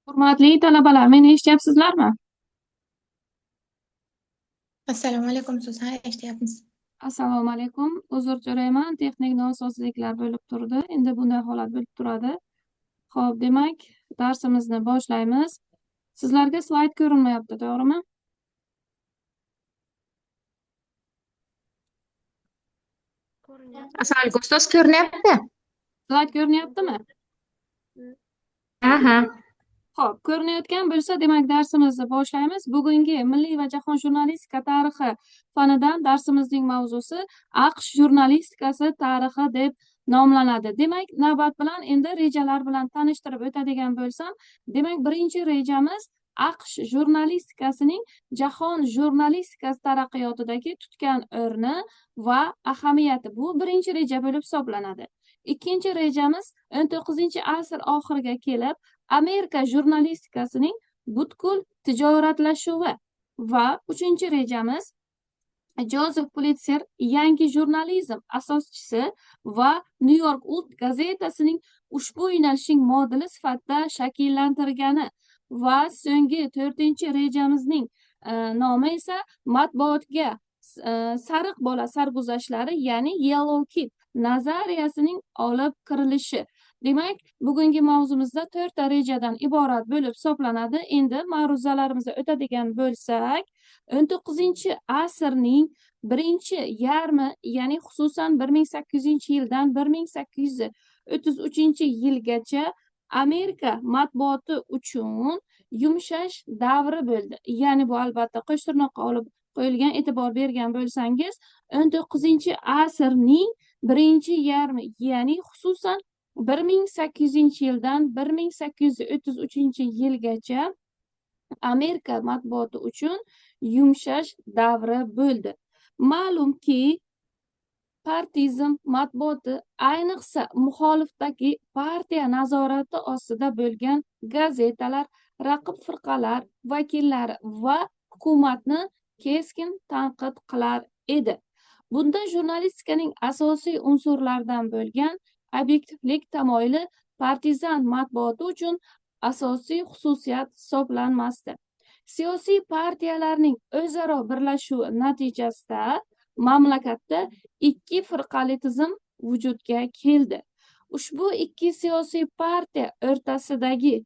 Hurmatli talabalar, meni eshityapsizlarmi? Assalomu alaykum, ustoz. Ha, eshityapmiz. Assalomu alaykum. Uzr so'rayman, texnik nosozliklar bo'lib turdi. Endi bunday holat bo'lib turadi. Xo'p, demak, darsimizni boshlaymiz. Sizlarga slayd ko'rinmayapti, to'g'rimi? Ko'rinyapti. Assalomu alaykum, ustoz, ko'rinyapti. Slayd ko'rinyaptimi? Aha. Xo'p, ko'rinayotgan bo'lsa, demak, darsimizni boshlaymiz. Bugungi Milliy va jahon jurnalistika tarixi fanidan darsimizning mavzusi AQSh jurnalistikasi tarixi deb nomlanadi. Demak, navbat bilan endi rejalar bilan tanishtirib o'tadigan bo'lsam, demak, birinchi rejamiz AQSh jurnalistikasining jahon jurnalistikasi taraqqiyotidagi tutgan o'rni va ahamiyati. Bu birinchi reja bo'lib hisoblanadi. Ikkinchi rejamiz 19-asr oxiriga kelib Amerika jurnalistikasining butkul tijoratlashuvi va uchinchi rejamiz Jozef Pulitser yangi jurnalizm asoschisi va New York World gazetasining ushbu yo'nalishning modeli sifatida shakllantirgani va so'nggi to'rtinchi rejamizning nomi esa matbuotga sariq bola sarguzashtlari, ya'ni Yellow Kid nazariyasining olib kirilishi. Demak, bugungi mavzumizda to'rtta rejadan iborat bo'lib hisoblanadi. Endi ma'ruzalarimizga o'tadigan bo'lsak, 19-asrning birinchi yarmi, ya'ni xususan 1800-yildan 1833-yilgacha Amerika matbuoti uchun yumshash davri bo'ldi. Ya'ni bu albatta qo'shtirnoqqa olib qo'yilgan, e'tibor bergan bo'lsangiz, 19-asrning birinchi yarmi, ya'ni xususan 1800-yildan 1833-yilgacha Amerika matbuoti uchun yumshash davri bo'ldi. Ma'lumki, partizm matbuoti, ayniqsa muxolifdagi partiya nazorati ostida bo'lgan gazetalar, raqib firqalar vakillari va hukumatni keskin tanqid qilar edi. Bunda jurnalistikaning asosiy unsurlaridan bo'lgan obyektivlik tamoyili partizan matbuoti uchun asosiy xususiyat hisoblanmasdi. Siyosiy partiyalarning o'zaro birlashuvi natijasida mamlakatda ikki firqali tizim vujudga keldi. Ushbu ikki siyosiy partiya o'rtasidagi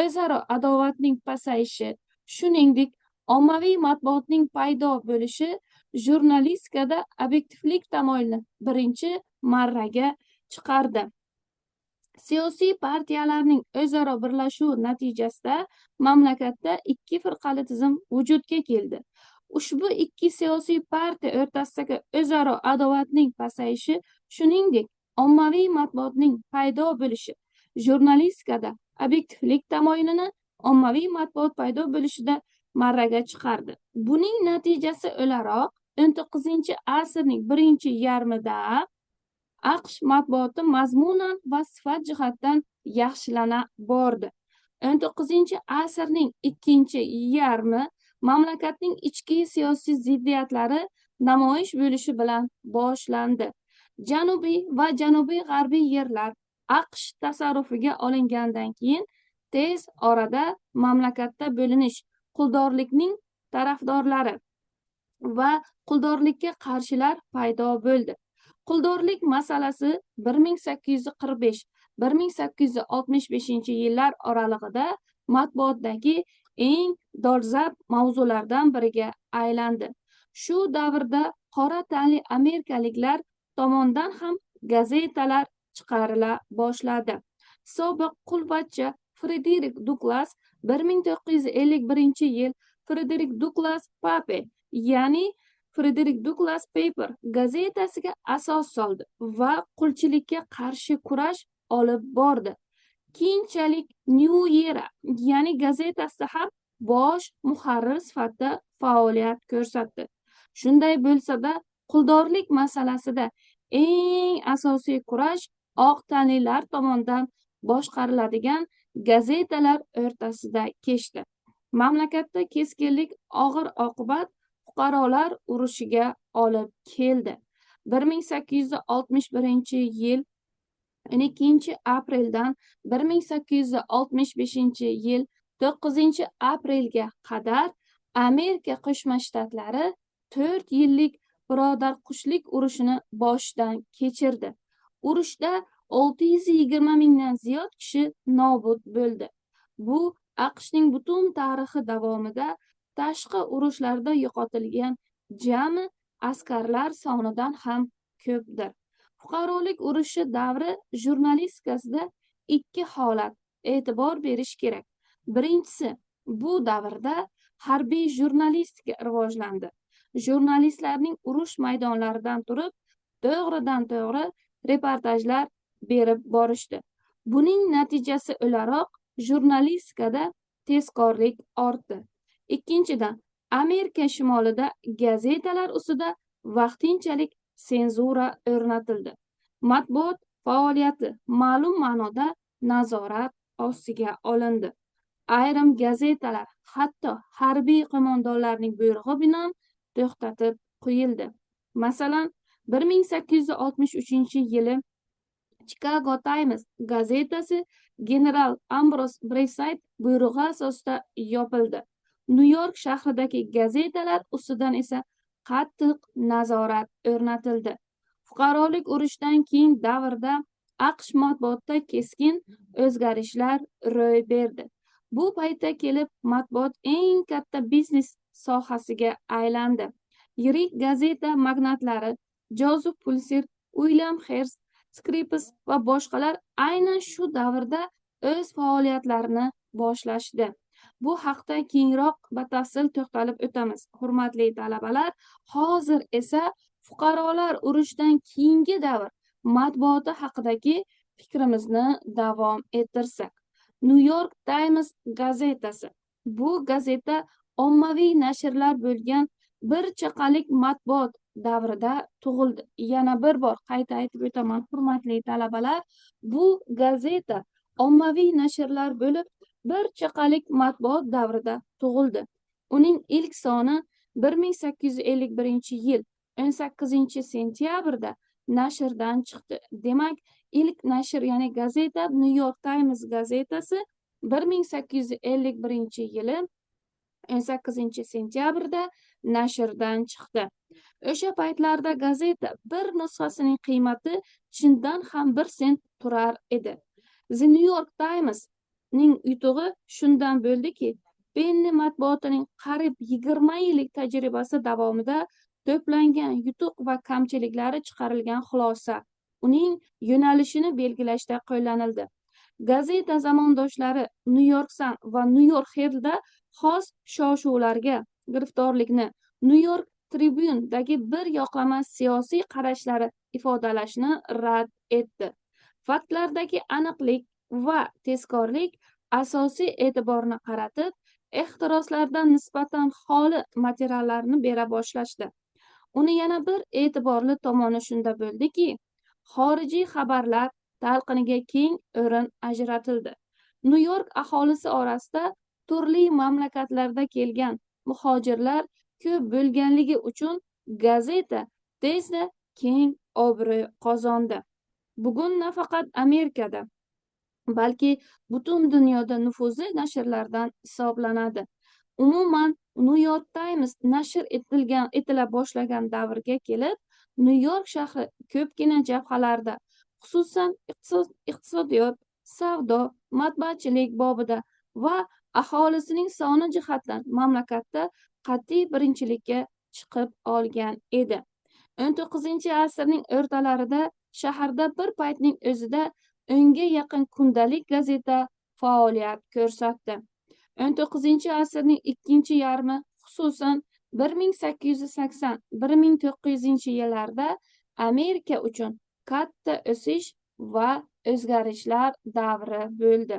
o'zaro adovatning pasayishi, shuningdek, ommaviy matbuotning paydo bo'lishi jurnalistikada obyektivlik tamoyilini birinchi marraga chiqardi. Siyosiy partiyalarning o'zaro birlashuvi natijasida mamlakatda ikki firqali tizim vujudga keldi. Ushbu ikki siyosiy partiya o'rtasidagi o'zaro adovatning pasayishi, shuningdek, ommaviy matbuotning paydo bo'lishi jurnalistikada obyektivlik tamoyilini ommaviy matbuot paydo bo'lishida marraga chiqardi. Buning natijasi o'laroq 19-asrning birinchi yarmida AQSh matbuoti mazmunan va sifat jihatdan yaxshilana bordi. 19-asrning ikkinchi yarmi mamlakatning ichki siyosiy ziddiyatlari namoyish bo'lishi bilan boshlandi. Janubiy va janubiy g'arbiy yerlar AQSh tasarrufiga olingandan keyin tez orada mamlakatda bo'linish, quldorlikning tarafdorlari va quldorlikka qarshilar paydo bo'ldi. Quldorlik masalasi 1845-1865 yillar oralig'ida matbuotdagi eng dolzarb mavzulardan biriga aylandi. Shu davrda qora tanli amerikaliklar tomonidan ham gazetalar chiqarila boshladi. Sobiq qulbacha Frederik Duglas 1951-yil Frederik Duglas Pape, ya'ni Frederik Duglas Paper gazetasiga asos soldi va qulchilikka qarshi kurash olib bordi. Keyinchalik New Era, ya'ni gazetasida ham bosh muharrir sifatida faoliyat ko'rsatdi. Shunday bo'lsa-da, quldorlik masalasida eng asosiy kurash oq tanlilar tomonidan boshqariladigan gazetalar o'rtasida kechdi. Mamlakatda keskinlik og'ir oqibat fuqarolar urushiga olib keldi. 1861-yil 12-apreldan 1865-yil 9 aprelga qadar Amerika Qo'shma Shtatlari 4 yillik birodarqushlik urushini boshdan kechirdi. Urushda 620 mingdan ziyod kishi nobud bo'ldi. Bu AQShning butun tarixi davomida tashqi urushlarda yo'qotilgan jami askarlar sonidan ham ko'pdir. Fuqarolik urushi davri jurnalistikasida ikki holat e'tibor berish kerak. Birinchisi, bu davrda harbiy jurnalistika rivojlandi. Jurnalistlarning urush maydonlaridan turib, to'g'ridan to'g'ri reportajlar berib borishdi. Buning natijasi o'laroq jurnalistikada tezkorlik ortdi. Ikkinchidan, Amerika shimolida gazetalar ustida vaqtinchalik senzura o'rnatildi. Matbuot faoliyati ma'lum ma'noda nazorat ostiga olindi. Ayrim gazetalar hatto harbiy qo'mondonlarning buyrug'i bilan to'xtatib qo'yildi. Masalan, 1863-yili Chicago Times gazetasi general Ambros Breysayt buyrug'i asosida yopildi. Nyu-York shahridagi gazetalar ustidan esa qattiq nazorat o'rnatildi. Fuqarolik urushidan keyin davrda AQSh matbuotida keskin o'zgarishlar ro'y berdi. Bu paytda kelib matbuot eng katta biznes sohasiga aylandi. Yirik gazeta magnatlari Jozef Pulitser, Uilyam Herst, Skrips va boshqalar aynan shu davrda o'z faoliyatlarini boshlashdi. Bu haqda keyinroq batafsil to'xtalib o'tamiz. Hurmatli talabalar, hozir esa fuqarolar urushidan keyingi davr matbuoti haqidagi fikrimizni davom ettirsak. New York Times gazetasi. Bu gazeta ommaviy nashrlar bo'lgan bir chaqalik matbuot davrida tug'ildi. Yana bir bor qayta aytib o'taman, hurmatli talabalar, bu gazeta ommaviy nashrlar bo'lib bir chaqalik matbuot davrida tug'ildi. Uning ilk soni 1851-yil 18 sentyabrda nashrdan chiqdi. Demak, ilk nashr, ya'ni gazeta New York Times gazetasi 1851-yili 18 sentyabrda nashrdan chiqdi. O'sha paytlarda gazeta bir nusxasining qiymati chindan ham 1 sent turar edi. The New York Times ning yutug'i shundan bo'ldiki, Penni matbuotining qariyb 20 yillik tajribasi davomida to'plangan yutuq va kamchiliklari chiqarilgan xulosa uning yo'nalishini belgilashda qo'llanildi. Gazeta zamondoshlari New York Sun va New York Heraldda xos shov-shuvlarga giriftorlikni, New York Tribune'dagi bir yoqlama siyosiy qarashlari ifodalashni rad etdi. Faktlardagi aniqlik va tezkorlik asosiy e'tiborni qaratib, ehtiroslardan nisbatan xoli materiallarni bera boshlashdi. Uni yana bir e'tiborli tomoni shunda bo'ldiki, xorijiy xabarlar talqiniga keng o'rin ajratildi. Nyu York aholisi orasida turli mamlakatlarda kelgan muhojirlar ko'p bo'lganligi uchun gazeta tezda keng obro' qozondi. Bugun nafaqat Amerikada, balki butun dunyoda nufuzli nashrlardan hisoblanadi. Umuman, New York Times nashr etila boshlagan davrga kelib, Nyu York shahri ko'pgina jabhalarda, xususan iqtisodiyot, savdo, matbaachilik bobida va aholisining soni jihatdan mamlakatda qat'iy birinchilikka chiqib olgan edi. 19-asrning o'rtalarida shaharda bir paytning o'zida 10 ga yaqin kundalik gazeta faoliyat ko'rsatdi. 19-asrning ikkinchi yarmi, xususan 1880-1900 yillarda Amerika uchun katta o'sish va o'zgarishlar davri bo'ldi.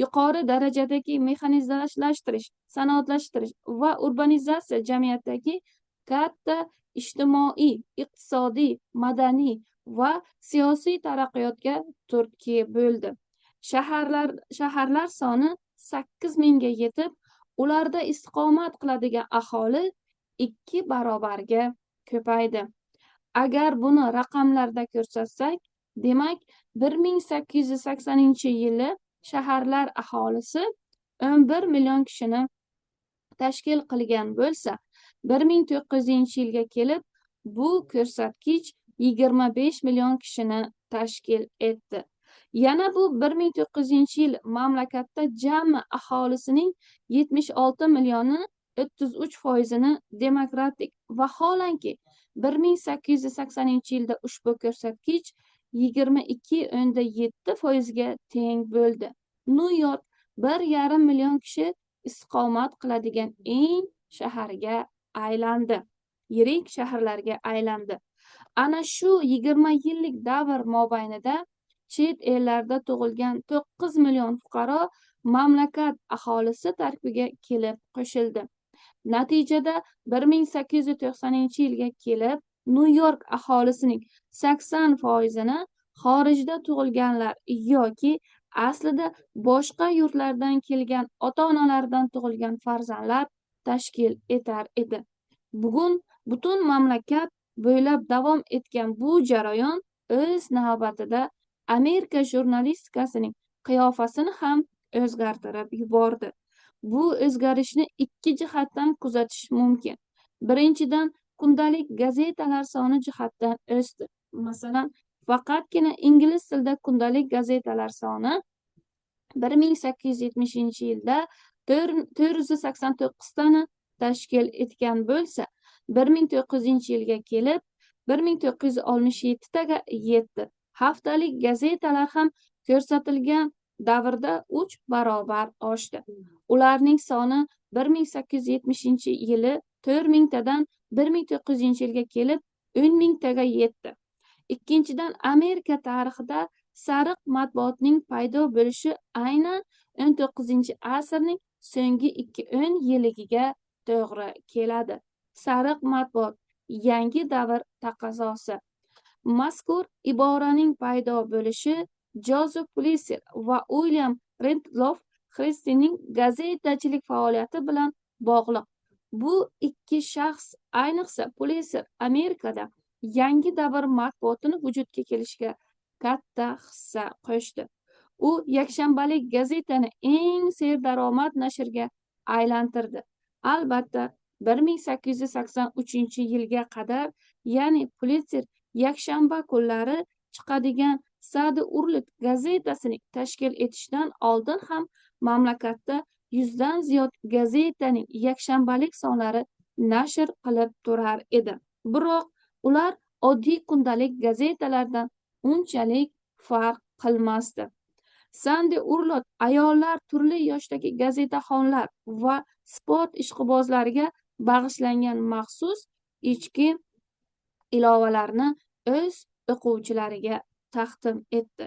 Yuqori darajadagi mexanizlashtirish, sanoatlashtirish va urbanizatsiya jamiyatdagi katta ijtimoiy, iqtisodiy, madaniy va siyosiy taraqqiyotga turtki bo'ldi. Shaharlar soni 8 mingga yetib, ularda istiqomat qiladigan aholi 2 barobarga ko'paydi. Agar buni raqamlarda ko'rsatsak, demak, 1880-yili shaharlar aholisi 11 million kishini tashkil qilgan bo'lsa, 1900-yilga kelib bu ko'rsatkich 25 million kishini tashkil etdi. Yana bu 1900-yil mamlakatda jami aholisining 76 millioni 33%ini demokratik, vaholanki 1880-yilda ushbu ko'rsatkich 22,7% ga teng bo'ldi. Nyu-York 1,5 million kishi istiqomat qiladigan eng shaharga aylandi. Yirik shaharlarga aylandi. Ana shu 20 yillik davr mobaynida chet ellarda tug'ilgan 9 million fuqaro mamlakat aholisi tarkibiga kelib qo'shildi. Natijada 1890-yilga kelib Nyu-York aholisining 80%ini xorijda tug'ilganlar yoki aslida boshqa yurtlardan kelgan ota-onalardan tug'ilgan farzandlar tashkil etar edi. Bugun butun mamlakat bo'ylab davom etgan bu jarayon o'z navbatida Amerika jurnalistikasining qiyofasini ham o'zgartirib yubordi. Bu o'zgarishni ikki jihatdan kuzatish mumkin. Birinchidan, kundalik gazetalar soni jihatdan o'sdi. Masalan, faqatgina ingliz tilida kundalik gazetalar soni 1870-yilda 489 tani tashkil etgan bo'lsa, 1900-yilga kelib 1967 taga yetdi. Haftalik gazetalar ham ko'rsatilgan davrda 3 barobar oshdi. Ularning soni 1870-yili 4000 tadan 1900-yilga kelib 10 000 taga yetdi. Ikkinchidan, Amerika tarixida sariq matbuotning paydo bo'lishi aynan 19-asrning so'nggi 2 yilligiga to'g'ri keladi. Sariq matbuot yangi davr taqozosi. Mazkur iboraning paydo bo'lishi Jozef Pulitser va Uilyam Rendlof Xristining gazetachilik faoliyati bilan bog'liq. Bu ikki shaxs, ayniqsa Pulitser, Amerikada yangi davr matbuotini vujudga kelishiga katta hissa qo'shdi. U yakshanbalik gazetani eng serdaromad nashrga aylantirdi. Albatta, 1883-yilga qadar, ya'ni Pulitser yakshanba kunlari chiqadigan Sadi Urlit gazetasini tashkil etishdan oldin ham mamlakatda 100 dan ziyod gazetaning yakshanbalik sonlari nashr qilib turar edi. Biroq ular oddiy kundalik gazetalardan unchalik farq qilmasdi. Sandi Urlot ayollar, turli yoshdagi gazetaxonlar va sport ishqibozlariga bag'ishlangan maxsus ichki ilovalarni o'z o'quvchilariga taqdim etdi.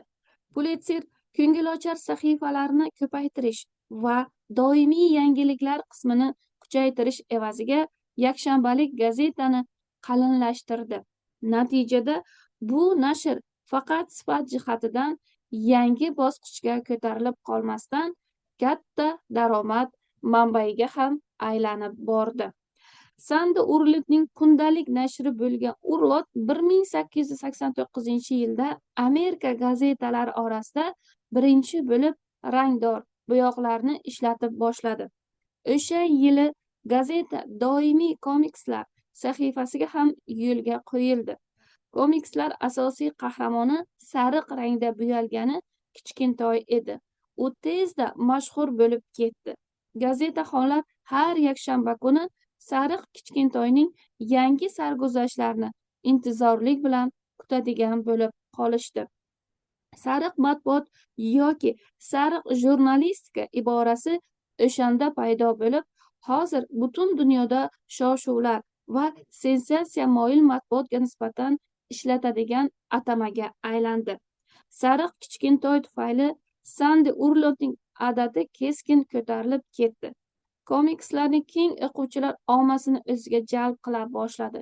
Pulitser ko'ngilochar sahifalarni ko'paytirish va doimiy yangiliklar qismini kuchaytirish evaziga yakshanbalik gazetani qalinlashtirdi. Natijada bu nashr faqat sifat jihatidan yangi bosqichga ko'tarilib qolmasdan, katta daromad manbaiga ham aylanib bordi. Sandi Urlotning kundalik nashri bo'lgan Urlot 1889-yilda Amerika gazetalari orasida birinchi bo'lib rangdor bo'yoqlarni ishlatib boshladi. O'sha yili gazeta doimiy komikslar sahifasiga ham yo'lga qo'yildi. Komikslar asosiy qahramoni sariq rangda bo'yalgani kichkintoy edi. U tezda mashhur bo'lib ketdi. Gazetaxonlar har yakshanba kuni sariq kichkintoyning yangi sarguzashtlarini intizorlik bilan kutadigan bo'lib qolishdi. Sariq matbuot yoki sariq jurnalistika iborasi o'shanda paydo bo'lib, hozir butun dunyoda shov-shuvlar va sensatsiya moyil matbuotga nisbatan ishlatadigan atamaga aylandi. Sariq kichkintoy tufayli Sandi Urlotning adadi keskin ko'tarilib ketdi. Komikslarni keng o'quvchilar ommasini o'ziga jalb qila boshladi.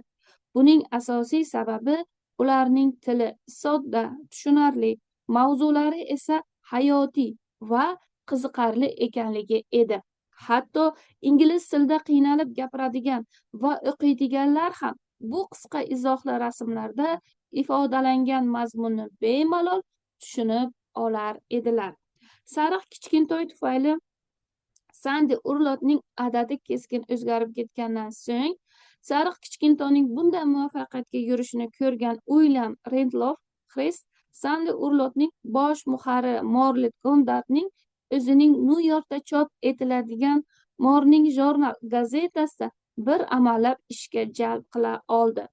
Buning asosiy sababi ularning tili sodda, tushunarli, mavzulari esa hayotiy va qiziqarli ekanligi edi. Hatto ingliz tilida qiynalib gapiradigan va o'qiydiganlar ham bu qisqa izohli rasmlarda ifodalangan mazmunni bemalol tushunib olar edilar. Sariq kichkintoy tufayli Sandi Urlotning adadi keskin o'zgarib ketgandan so'ng sariq kichkintoyning bunday muvaffaqiyatga yurishini ko'rgan Uilyam Rendlof Xrest Sandi Urlotning bosh muharriri Morlet Gondardning o'zining Nyu-Yorkda chop etiladigan Morning Journal gazetasida bir amallab ishga jalb qila oldi.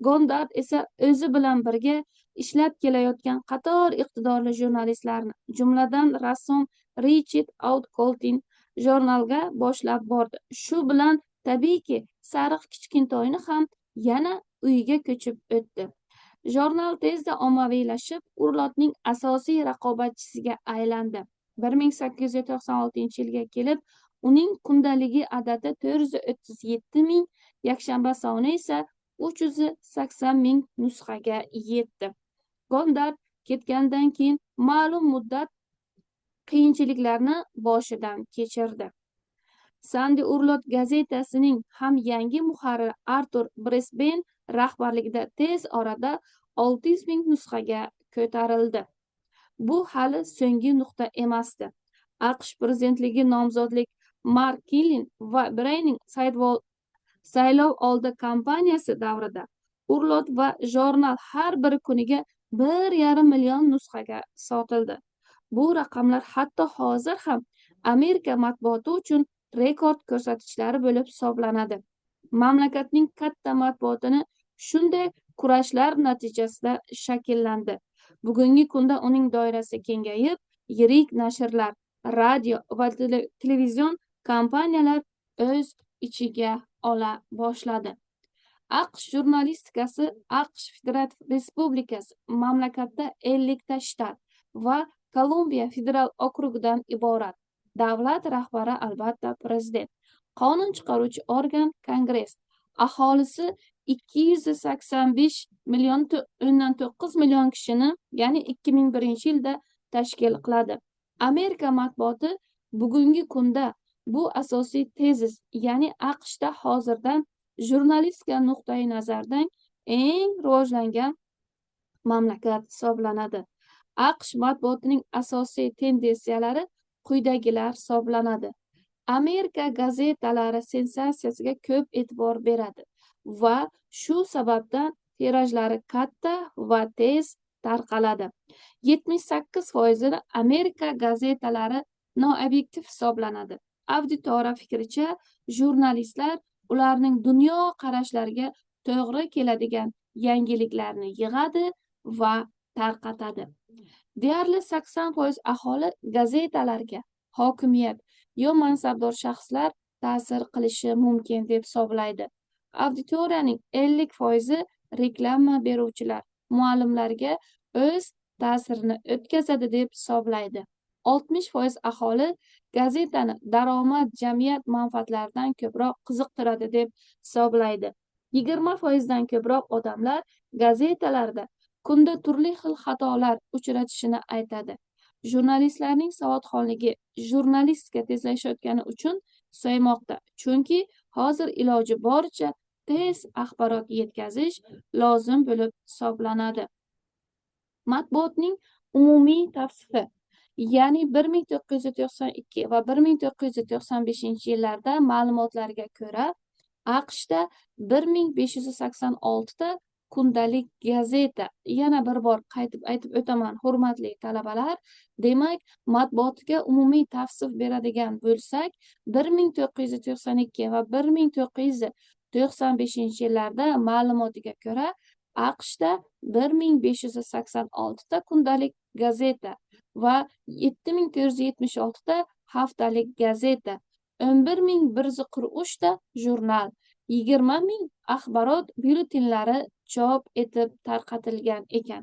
Gondard esa o'zi bilan birga ishlab kelayotgan qator iqtidorli jurnalistlarni, jumladan rassom Richard Outcoltin jurnalga boshlab bordi. Shu bilan tabiiyki sariq kichkintoyni ham yana uyiga ko'chib o'tdi. Jurnal tezda ommaviylashib, Urlotning asosiy raqobatchisiga aylandi. 1896-yilga kelib uning kundaligi adadi 437 ming, yakshanba soni esa 380 ming nusxaga yetdi. Gondard ketgandan keyin ma'lum muddat qiyinchiliklarni boshidan kechirdi. Sandi Urlot gazetasining ham yangi muharriri Artur Brisben rahbarligida tez orada 600 ming nusxaga ko'tarildi. Bu hali so'nggi nuqta emasdi. AQSh prezidentligi nomzodlik Mark Kilin va Breyning saylov oldi kampaniyasi davrida Urlot va jurnal har bir kuniga 1,5 million nusxaga sotildi. Bu raqamlar hatto hozir ham Amerika matbuoti uchun rekord ko'rsatkichlari bo'lib hisoblanadi. Mamlakatning katta matbuotini shunday kurashlar natijasida shakllandi. Bugungi kunda uning doirasi kengayib, yirik nashrlar, radio va televizion kompaniyalar o'z ichiga ola boshladi. AQSh jurnalistikasi. AQSh Federativ Respublikasi mamlakatda 50 ta shtat va Kolumbiya federal okrugidan iborat. Davlat rahbari albatta prezident. Qonun chiqaruvchi organ Kongress. Aholisi 285 million 9 million kishini, ya'ni 2001-yilda tashkil qiladi. Amerika matbuoti bugungi kunda bu asosiy tezis, ya'ni AQShda hozirdan jurnalistika nuqtai nazaridan eng rivojlangan mamlakat hisoblanadi. AQSh matbuotining asosiy tendensiyalari quyidagilar hisoblanadi. Amerika gazetalari sensatsiyasiga ko'p e'tibor beradi va shu sababdan tirajlari katta va tez tarqaladi. 78%ini Amerika gazetalari noobyektiv hisoblanadi. Auditoriya fikricha, jurnalistlar ularning dunyo qarashlariga to'g'ri keladigan yangiliklarni yig'adi va tarqatadi. Deyarli 80% aholi gazetalarga hokimiyat yo mansabdor shaxslar ta'sir qilishi mumkin deb hisoblaydi. Auditoriyaning 50% reklama beruvchilar muallimlarga o'z ta'sirini o'tkazadi deb hisoblaydi. 60% aholi gazetani daromad jamiyat manfaatlaridan ko'proq qiziqtiradi deb hisoblaydi. 20% dan ko'proq odamlar gazetalarda kunda turli xil xatolar uchratishini aytadi. Jurnalistlarning savodxonligi jurnalistika tezlashayotgani uchun susaymoqda, chunki hozir iloji boricha tez axborot yetkazish lozim bo'lib hisoblanadi. Matbuotning umumiy tavsifi, ya'ni 1992 va 1995-yillarda ma'lumotlarga ko'ra, AQShda 1586 ta kundalik gazeta. Yana bir bor qaytib aytib o'taman, hurmatli talabalar, demak, matbuotga umumiy tavsif beradigan bo'lsak, 1992 va 1995-yillarda ma'lumotiga ko'ra, AQShda 1586 ta kundalik gazeta va 7476 ta haftalik gazeta, 11143 ta jurnal, 20 000 axborot byulletenlari chop etib tarqatilgan ekan.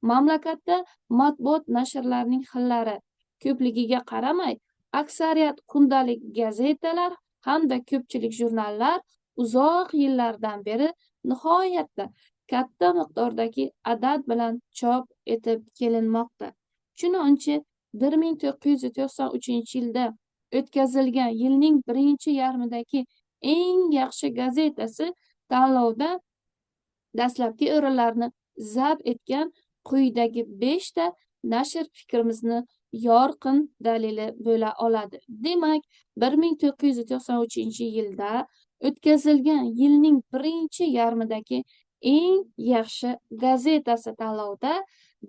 Mamlakatda matbuot nashrlarining xillari ko'pligiga qaramay, aksariyat kundalik gazetalar hamda ko'pchilik jurnallar uzoq yillardan beri nihoyatda katta miqdordagi adad bilan chop etib kelinmoqda. Chunonchi, 1993-yilda o'tkazilgan yilning birinchi yarmidagi eng yaxshi gazetasi tanlovda dastlabki o'rinlarni zabt etgan quyidagi 5 ta nashr fikrimizni yorqin dalili bo'la oladi. Demak, 1993-yilda o'tkazilgan yilning birinchi yarmidagi eng yaxshi gazetasi tanlovida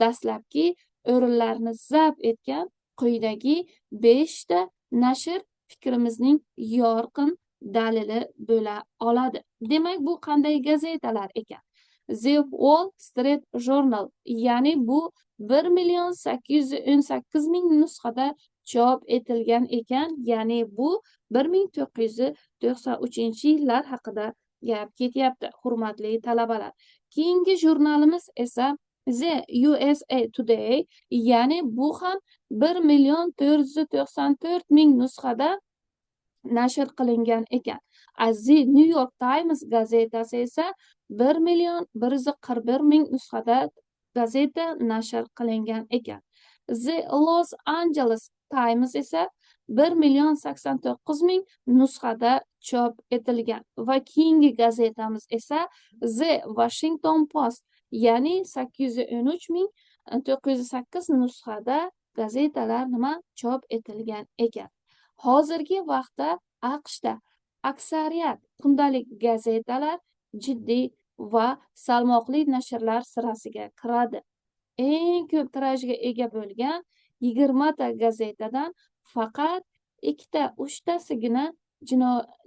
dastlabki o'rinlarni zabt etgan quyidagi 5 ta nashr fikrimizning yorqin dalili bo'la oladi. Demak, bu qanday gazetalar ekan? The Wall Street Journal, ya'ni bu 1 818 000 nusxada chop etilgan ekan, ya'ni bu 1993-yillar haqida gap ketyapti, hurmatli talabalar. Keyingi jurnalimiz esa The USA Today, ya'ni bu ham 1 494 000 nusxada nashr qilingan ekan. The New York Times gazetasi esa 1 141 000 nusxada gazeta nashr qilingan ekan. The Los Angeles Times esa 1 089 000 nusxada chop etilgan va keyingi gazetamiz esa The Washington Post, ya'ni 813 908 nusxada gazetalar nima chop etilgan ekan. Hozirgi vaqtda AQShda aksariyat kundalik gazetalar jiddiy va salmoqli nashrlar sirasiga kiradi. Eng ko'p tirajga ega bo'lgan 20 ta gazetadan faqat 2ta 3tasigina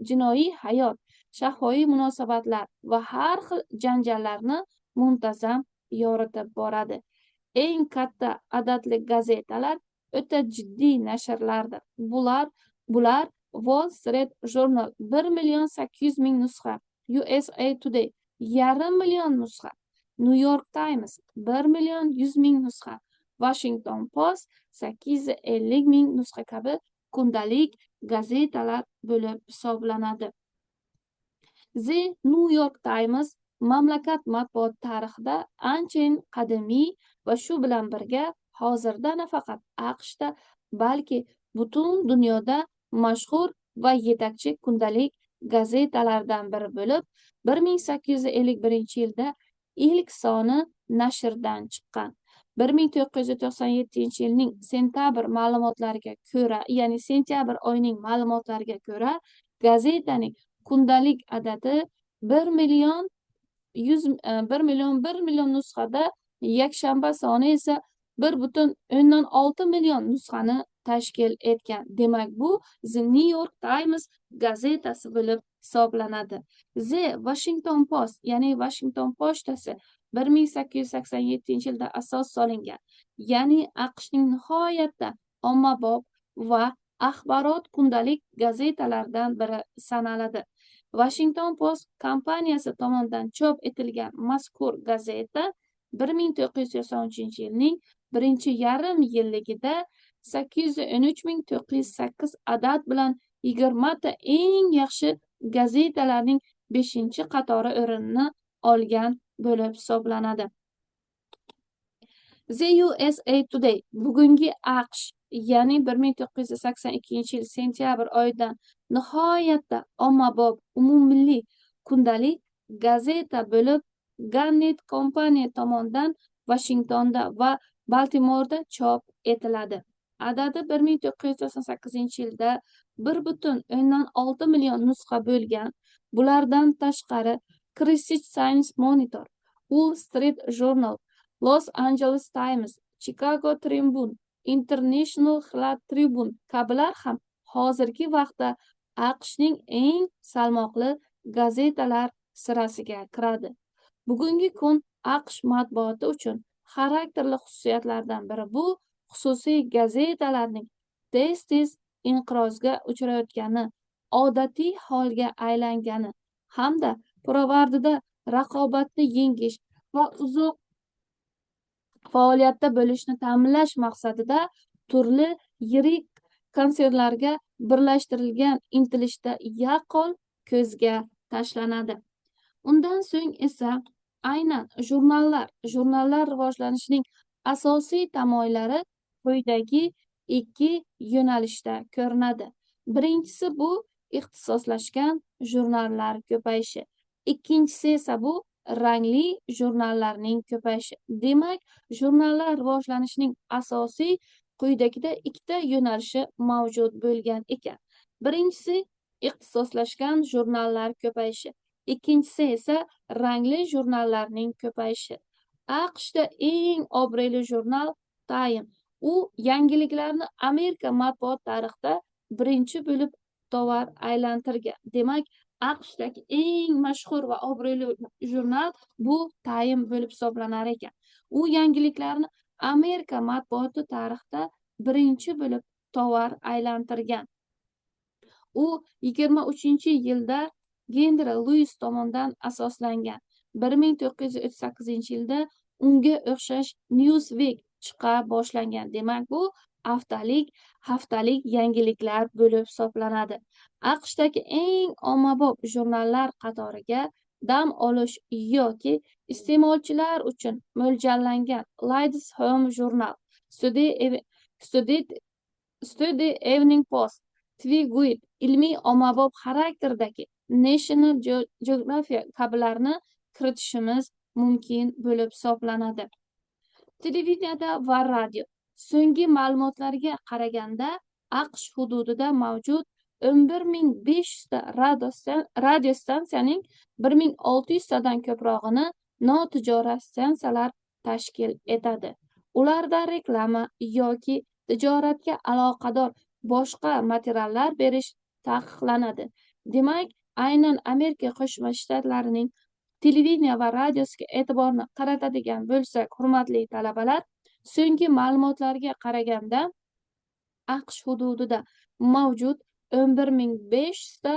jinoiy hayot, shahvoiy munosabatlar va har xil janjallarni muntazam yoritib boradi. Eng katta adadli gazetalar o'ta jiddiy nashrlardir. Bular Wall Street Journal 1 800 000 nusxa, USA Today 0,5 million nusxa, New York Times 1 100 000 nusxa, Washington Post 850 000 nusxa kabi kundalik gazetalar bo'lib hisoblanadi. The New York Times mamlakat matbuot tarixida anchayin qadimiy va shu bilan birga hozirda nafaqat AQShda, balki butun dunyoda mashhur va yetakchi kundalik gazetalardan biri bo'lib, 1851-yilda ilk soni nashrdan chiqqan. 1997-yilning sentabr ma'lumotlariga ko'ra, ya'ni sentyabr oyining ma'lumotlariga ko'ra, gazetaning kundalik adadi 1 million 1 million 1 million nusxada, yakshanba soni esa 1,6 million nusxani tashkil etgan. Demak, bu The New York Times gazetasi bo'lib hisoblanadi. The Washington Post, ya'ni Washington pochtasi 1887-yilda asos solingan, ya'ni AQShning nihoyatda ommabop va axborot kundalik gazetalaridan biri sanaladi. Washington Post kompaniyasi tomonidan chop etilgan mazkur gazeta 1993-yilning birinchi yarim yilligida 813 908 adad bilan 20 ta eng yaxshi gazetalarning 5-qatori o'rinini olgan bo'lib hisoblanadi. The USA Today bugungi AQSh, ya'ni 1982-yil sentyabr oyidan nihoyatda ommabop umummilliy kundalik gazeta bo'lib, Gannett kompaniya tomonidan Vashingtonda va Baltimorda chop etiladi. Adadi 1998-yilda 1,6 million nusxa bo'lgan. Bulardan tashqari Christian Science Monitor, Wall Street Journal, Los Angeles Times, Chicago Tribune, International Herald Tribune kabilar ham hozirgi vaqtda AQShning eng salmoqli gazetalar sirasiga kiradi. Bugungi kun AQSh matbuoti uchun xarakterli xususiyatlardan biri bu xususiy gazetalarning tez-tez inqirozga uchrayotgani, odatiy holga aylangani hamda pirovardida raqobatni yengish va uzoq faoliyatda bo'lishni ta'minlash maqsadida turli yirik konsernlarga birlashtirilgan intilishda yaqqol ko'zga tashlanadi. Undan so'ng esa aynan jurnallar rivojlanishining asosiy tamoyillari quyidagi ikki yo'nalishda ko'rinadi. Birinchisi bu ixtisoslashgan jurnallar ko'payishi, ikkinchisi esa bu rangli jurnallarning ko'payishi. Demak, jurnallar rivojlanishining asosiy Quyidagida ikkita yo'nalishi mavjud bo'lgan ekan. Birinchisi ixtisoslashgan jurnallar ko'payishi, ikkinchisi esa rangli jurnallarning ko'payishi. AQShda eng obro'li jurnal Time. U yangiliklarni Amerika matbuot tarixida birinchi bo'lib tovar aylantirgan. Demak, AQShdagi eng mashhur va obro'li jurnal bu Time bo'lib hisoblanar ekan. U yangiliklarni Amerika matbuoti tarixida birinchi bo'lib tovar aylantirgan. U 23-yilda Genri Luis tomonidan asoslangan. 1938-yilda unga o'xshash Newsweek chiqa boshlangan. Demak, bu haftalik yangiliklar bo'lib hisoblanadi. AQShdagi eng ommabop jurnallar qatoriga dam olish yoki iste'molchilar uchun mo'ljallangan Ladies Home Journal, Study Evening Post, TV Guide, ilmiy ommabop xarakterdagi National Geographic kabilarni kiritishimiz mumkin bo'lib hisoblanadi. Televideniyada va radio. So'nggi ma'lumotlarga qaraganda, AQSh hududida mavjud 11 500 ta radio stansiyaning 1600 tadan ko'prog'ini notijorat stansiyalar tashkil etadi. Ularda reklama yoki tijoratga aloqador boshqa materiallar berish taqiqlanadi. Demak, aynan Amerika Qo'shma Shtatlarining televideniya va radiosiga e'tiborni qaratadigan bo'lsak, hurmatli talabalar, so'nggi ma'lumotlarga qaraganda, AQSh hududida mavjud 11 500 ta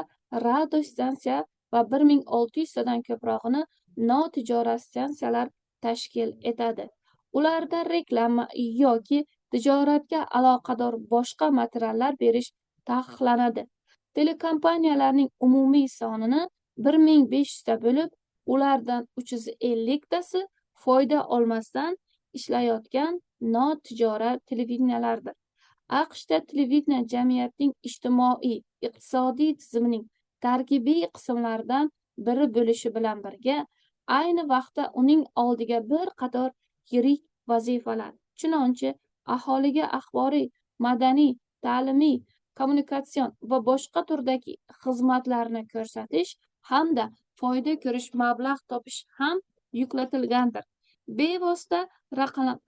radio stansiya va 1600 tadan ko'prog'ini notijorat stansiyalar tashkil etadi. Ularda reklama yoki tijoratga aloqador boshqa materiallar berish taqiqlanadi. Telekompaniyalarning umumiy sonini 1500 ta bo'lib, ulardan 350 tasi foyda olmasdan ishlayotgan notijorat televideniyalardir. AQShda televideniya jamiyatning ijtimoiy, iqtisodiy tizimining tarkibiy qismlaridan biri bo'lishi bilan birga, ayni vaqtda uning oldiga bir qator yirik vazifalar, chunonchi aholiga axboriy, madaniy, ta'limiy, kommunikatsion va boshqa turdagi xizmatlarni ko'rsatish hamda foyda ko'rish, mablag' topish ham yuklatilgandir. Bevosita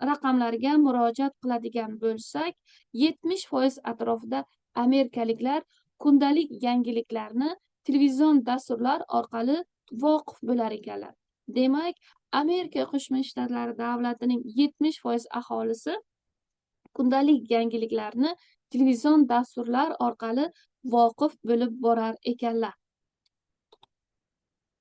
raqamlarga murojaat qiladigan bo'lsak, 70% atrofida amerikaliklar kundalik yangiliklarni televizion dasturlar orqali voqif bo'lar ekanlar. Demak, Amerika Qo'shma Shtatlari davlatining 70% aholisi kundalik yangiliklarni televizion dasturlar orqali voqif bo'lib borar ekanlar.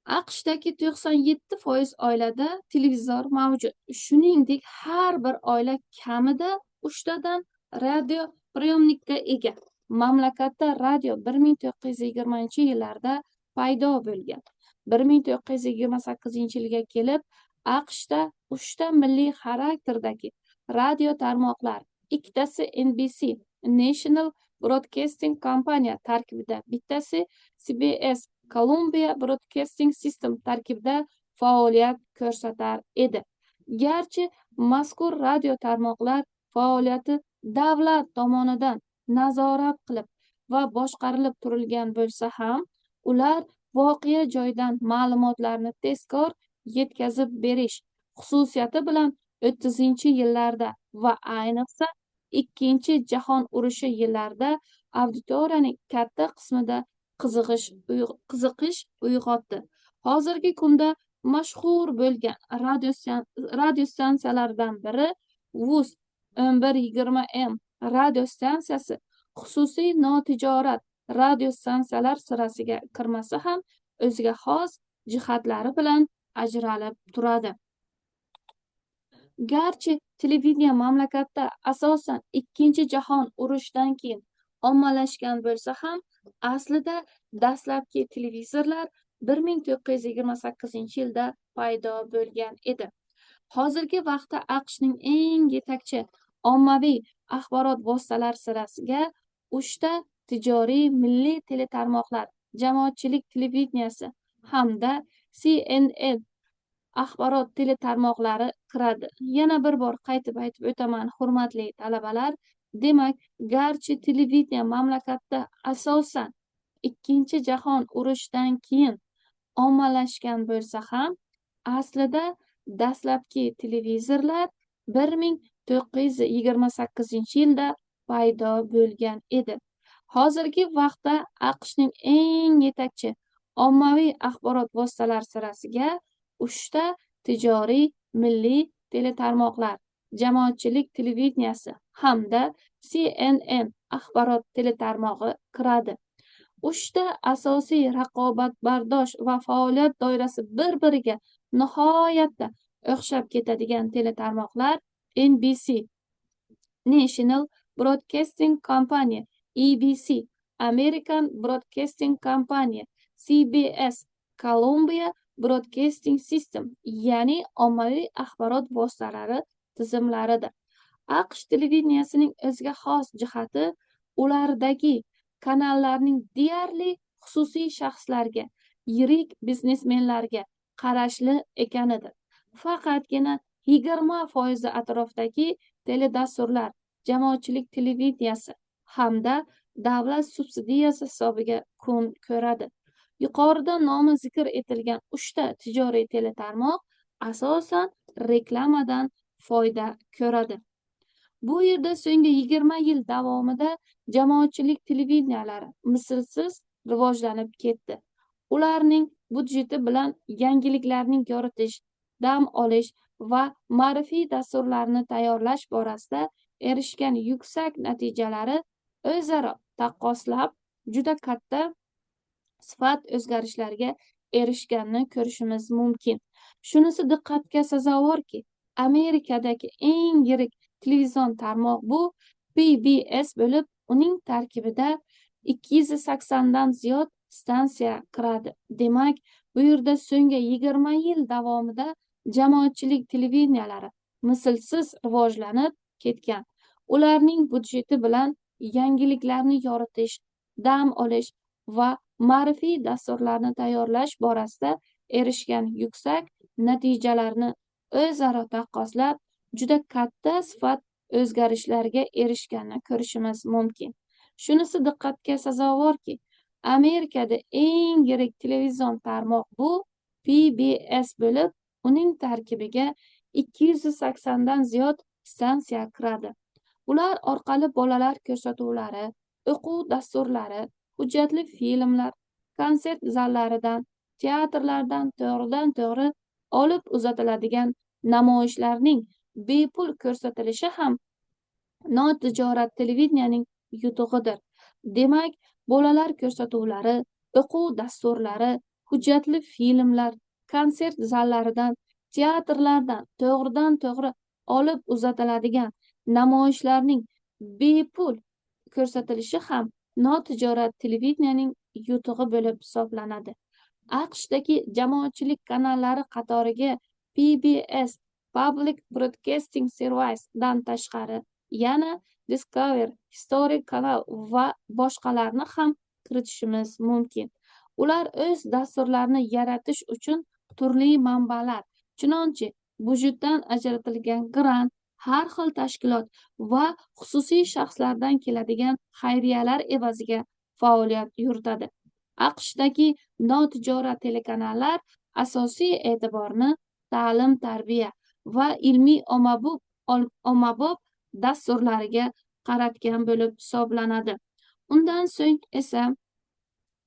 AQShdagi 97% oilada televizor mavjud. Shuningdek, har bir oila kamida uchtadan radio приемник ka ega. Mamlakatda radio 1920-yillarda paydo bo'lgan. 1928-yilga kelib AQShda uchta milliy xarakterdagi radio tarmoqlar, ikkitasi NBC, National Broadcasting Company tarkibida, bittasi CBS, Columbia Broadcasting System tarkibida faoliyat ko'rsatar edi. Garchi mazkur radio tarmoqlar faoliyati davlat tomonidan nazorat qilib va boshqarilib turilgan bo'lsa ham, ular voqea joyidan ma'lumotlarni tezkor yetkazib berish xususiyati bilan 30-yillarda va ayniqsa Ikkinchi jahon urushi yillarida auditoriyaning katta qismida qiziqish uyg'otdi. Hozirgi kunda mashhur bo'lgan radio stansiyalardan biri WOOS 1120 M radio stansiyasi xususiy notijorat radio stansiyalar sirasiga kirmasa ham, o'ziga xos jihatlari bilan ajralib turadi. Garchi televideniye mamlakatda asosan Ikkinchi jahon urushidan keyin ommalashgan bo'lsa ham, aslida dastlabki televizorlar 1928-yilda paydo bo'lgan edi. Hozirgi vaqtda AQShning eng yetakchi ommaviy axborot vositalari sirasiga uchta tijoriy milliy teletarmoqlar, jamoatchilik televideniyasi hamda CNN axborot teletarmoqlari kiradi. Yana bir bor qaytib aytib o'taman, hurmatli talabalar. Demak, garchi televideniye mamlakatda asosan Ikkinchi jahon urushidan keyin ommalashgan bo'lsa ham, aslida dastlabki televizorlar 1928-yilda paydo bo'lgan edi. Hozirgi vaqtda AQShning eng yetakchi ommaviy axborot vositalari sirasiga 3ta tijoriy milliy teletarmoqlar, jamoatchilik televideniyasi hamda CNN axborot teletarmog'i kiradi. 3ta asosiy raqobatbardosh va faoliyat doirasi bir-biriga nihoyatda o'xshab ketadigan teletarmoqlar NBC, National Broadcasting Company, ABC, American Broadcasting Company, CBS, Columbia Broadcasting System, ya'ni ommaviy axborot vositalari tizimlaridir. AQSh televideniyasining o'ziga xos jihati ulardagi kanallarning deyarli xususiy shaxslarga, yirik biznesmenlarga qarashli ekanidir. Faqatgina 20% atrofidagi teledasturlar jamoatchilik televideniyasi hamda davlat subsidiyasi hisobiga kun ko'radi. Yuqorida nomi zikr etilgan 3ta tijoriy teletarmoq asosan reklamadan foyda ko'radi. Bu yerda so'nggi 20 yil davomida jamoatchilik televideniyalari mislsiz rivojlanib ketdi. Ularning budjeti bilan yangiliklarning yoritish, dam olish va ma'rifiy dasturlarni tayyorlash borasida erishgan yuksak natijalari o'zaro taqqoslab juda katta sifat o'zgarishlarga erishganini ko'rishimiz mumkin. Shunisi diqqatga sazovorki, Amerikadagi eng yirik televizion tarmoq bu PBS bo'lib, uning tarkibida 280 dan ziyod stansiya kiradi. Demak, bu yerda so'nggi 20 yil davomida jamoatchilik televideniyalari mislsiz rivojlanib ketgan. Ularning budjeti bilan yangiliklarni yoritish, dam olish va ma'rifiy dasturlarni tayyorlash borasida erishgan yuksak natijalarni o'zaro taqqoslab juda katta sifat o'zgarishlarga erishganini ko'rishimiz mumkin. Shunisi diqqatga sazovorki, Amerikada eng yirik televizion tarmoq bu PBS bo'lib, uning tarkibiga 280 dan ziyod stansiya kiradi. Ular orqali bolalar ko'rsatuvlari, o'quv dasturlari, hujjatli filmlar, konsert zallaridan, teatrlardan to'g'ridan-to'g'ri olib uzatiladigan namoyishlarning bepul ko'rsatilishi ham notijorat televideniyaning yutug'idir. Demak, bolalar ko'rsatuvlari, o'quv dasturlari, hujjatli filmlar, konsert zallaridan, teatrlardan to'g'ridan-to'g'ri olib uzatiladigan namoyishlarning bepul ko'rsatilishi ham notijorat televideniyaning yutug'i bo'lib hisoblanadi. AQShdagi jamoatchilik kanallari qatoriga PBS, Public Broadcasting Service dan tashqari yana Discovery, History Channel va boshqalarni ham kiritishimiz mumkin. Ular o'z dasturlarini yaratish uchun turli manbalar, chunonchi byudjetdan ajratilgan grant, har xil tashkilot va xususiy shaxslardan keladigan xayriyalar evaziga faoliyat yuritadi. AQShdagi notijorat telekanallar asosiy e'tiborni ta'lim-tarbiya va ilmiy ommabop dasturlariga qaratgan bo'lib hisoblanadi. Undan so'ng esa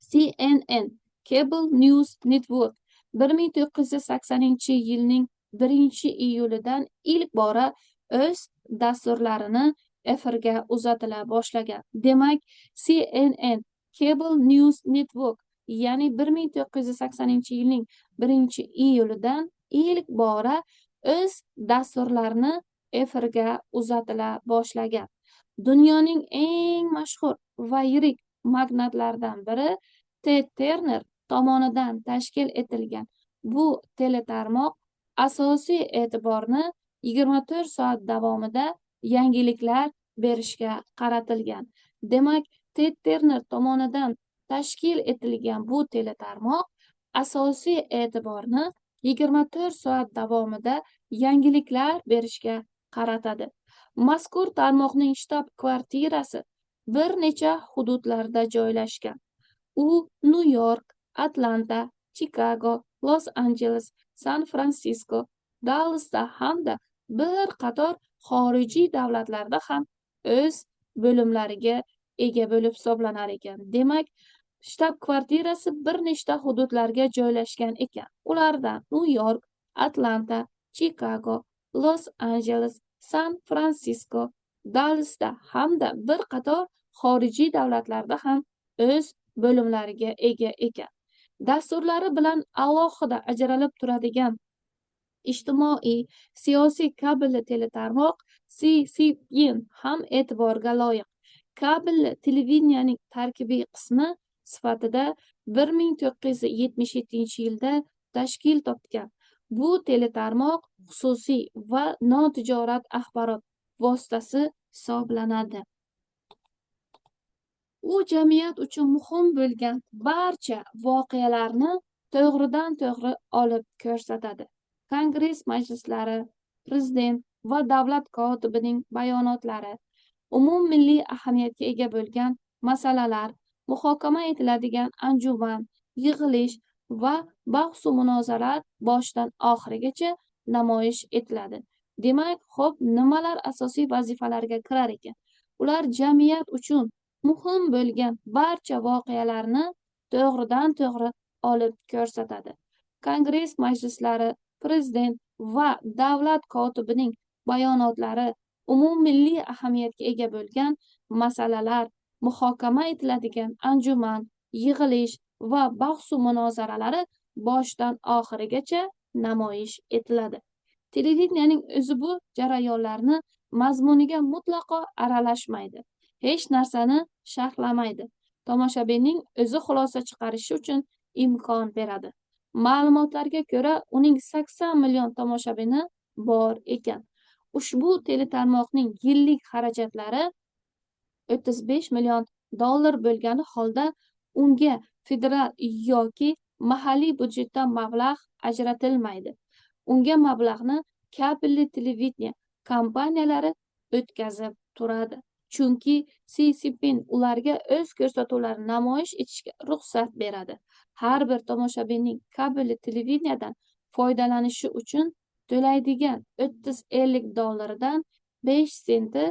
CNN, Cable News Network 1980-yilning 1-iyulidan ilk bora o'z dasturlarini efirga uzatila boshlagan. Demak, CNN, Cable News Network, ya'ni 1980-yilning 1-iyulidan ilk bora o'z dasturlarini efirga uzatila boshlagan. Dunyoning eng mashhur va yirik magnatlaridan biri Ted Terner tomonidan tashkil etilgan bu teletarmoq asosiy e'tiborni 24 soat davomida yangiliklar berishga qaratilgan. Demak, Ted Terner tomonidan tashkil etilgan bu teletarmoq asosiy e'tiborni 24 soat davomida yangiliklar berishga qaratadi. Mazkur tarmoqning shtab-kvartirasi bir necha hududlarda joylashgan. U Nyu-York, Atlanta, Chikago, Los-Anjeles, San-Fransisko, Dallasda hamda bir qator xorijiy davlatlarda ham o'z bo'limlariga ega bo'lib hisoblanar ekan. Demak, shtab-kvartirasi bir nechta hududlarga joylashgan ekan. Ulardan Nyu-York, Atlanta, Chikago, Los-Anjeles, San-Fransisko, Dallasda hamda bir qator xorijiy davlatlarda ham o'z bo'limlariga ega ekan. Dasturlari bilan alohida ajralib turadigan ijtimoiy, siyosiy kabelli teletarmoq CCN ham e'tiborga loyiq. Kabelli televideniyening tarkibiy qismi sifatida 1977-yilda tashkil topgan. Bu teletarmoq xususiy va notijorat axborot vositasi hisoblanadi. U jamiyat uchun muhim bo'lgan barcha voqealarni to'g'ridan-to'g'ri olib ko'rsatadi. Kongress majlislari, prezident va davlat kotibining bayonotlari, umummilliy ahamiyatga ega bo'lgan masalalar muhokama etiladigan anjuman, yig'ilish va bahsu munozaralar boshidan oxirigacha namoyish etiladi. Demak, xo'p, nimalar asosiy vazifalarga kirar ekan? Ular jamiyat uchun muhim bo'lgan barcha voqealarni to'g'ridan-to'g'ri olib ko'rsatadi. Kongress majlislari, prezident va davlat kotibining bayonotlari, umummilliy ahamiyatga ega bo'lgan masalalar muhokama etiladigan anjuman, yig'ilish va bahsu munozaralari boshidan oxirigacha namoyish etiladi. Televideniyening o'zi bu jarayonlarni mazmuniga mutlaqo aralashmaydi. Hech narsani sharhlamaydi. Tomoshabinning o'zi xulosa chiqarishi uchun imkon beradi. Ma'lumotlarga ko'ra, uning 80 million tomoshabini bor ekan. Ushbu teletarmoqning yillik xarajatlari 35 million dollar bo'lgani holda unga federal yoki mahalliy byudjetdan mablag' ajratilmaydi. Unga mablag'ni kabelli televideniye kompaniyalari o'tkazib turadi. Chunki CCPN ularga o'z ko'rsatuvlarini namoyish etishga ruxsat beradi. Har bir tomoshabinning kabelli televideniyedan foydalanishi uchun to'laydigan 30-50 dollaridan 5 senti